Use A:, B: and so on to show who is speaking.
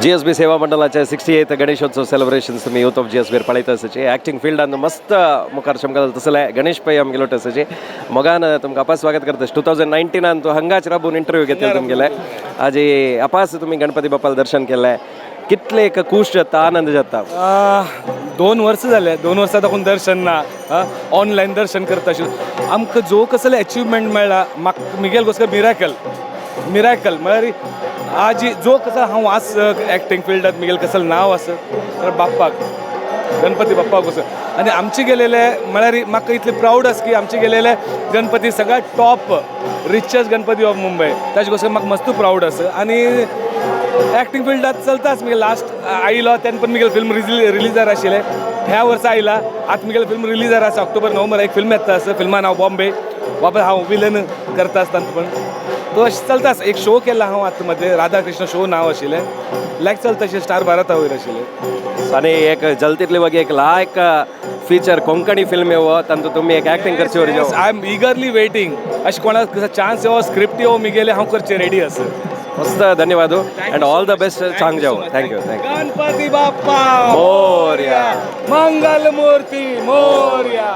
A: GSB सेवा मंडळाचे 68th Ganeshotsav celebrations तुम्ही युथ ऑफ जीएसबीर पळयत आसाची. एक्टिंग फिल्डान मस्त मुखार चमकता तसले गणेश पै आमगेलो आसाची. मोगान तुमकां अपास स्वागत करता. 2019आन तूं हांगाच राबून इंटरव्यू घेतले तुमगेले. आजी अपास तुम्ही गणपती बाप्पाला दर्शन केले, कितले एक खुश जाता, आनंद जाता?
B: 2 वर्स जाले, 2 वर्सां दाखोवन दर्शन ना. ऑनलायन दर्शन करता आशिल्लें. आमकां जो कसले एचिवमेंट मेळ्ळा, म्हाका मिगेल गोस्कर मिराकल, मिराकल म्हळ्यार आज जो कसो हांव आज एक्टींग फिल्डात मिगेल कसलें नांव आसा तर बाप्पाक, गणपती बाप्पाक कसो. आनी आमचे गेलेले म्हळ्यार म्हाका इतले प्रावड आसा की आमचे गेलेले गणपती सगळ्यात top richest Ganpati of Mumbai. ताजे गोस्कर म्हाका मस्त प्रावड आसा. आनी एक्टिंग फिल्डात चलताच. मुगे लास्ट आयलो तेन्ना पण मुगेले फिल्म रिलीजार आशिल्लें. ह्या वर्सा आयला, आतां मुगेले फिल्म रिलीजार आसा. ऑक्टोबर नोव्हेंबर एक फिल्म येता आसा. फिल्मा नांव बॉम्बे. बाबा, हांव विलन करता आसतना पण तो अशें चलता आसा. एक शो केला हांव आतां मदें, राधा कृष्ण शो नांव आशिल्लें. लायक चलता अशें, स्टार भारता वयर आशिल्लें.
A: आनी एक जलतीतली वगी एक लायक फीचर कोंकणी फिल्म येवो, तांतूत तुम्ही एक एक्टिंग करची वर.
B: I am eagerly waiting. अशें कोणाक चान्स येवो, स्क्रिप्ट येवो, मिगेले हांव करचें रेडी आसा.
A: मस्त, धन्यवाद and all the best. चांग जाओ. Thank you, thank you.
B: Ganpati Bappa
A: Morya.
B: Mangal Murti Morya.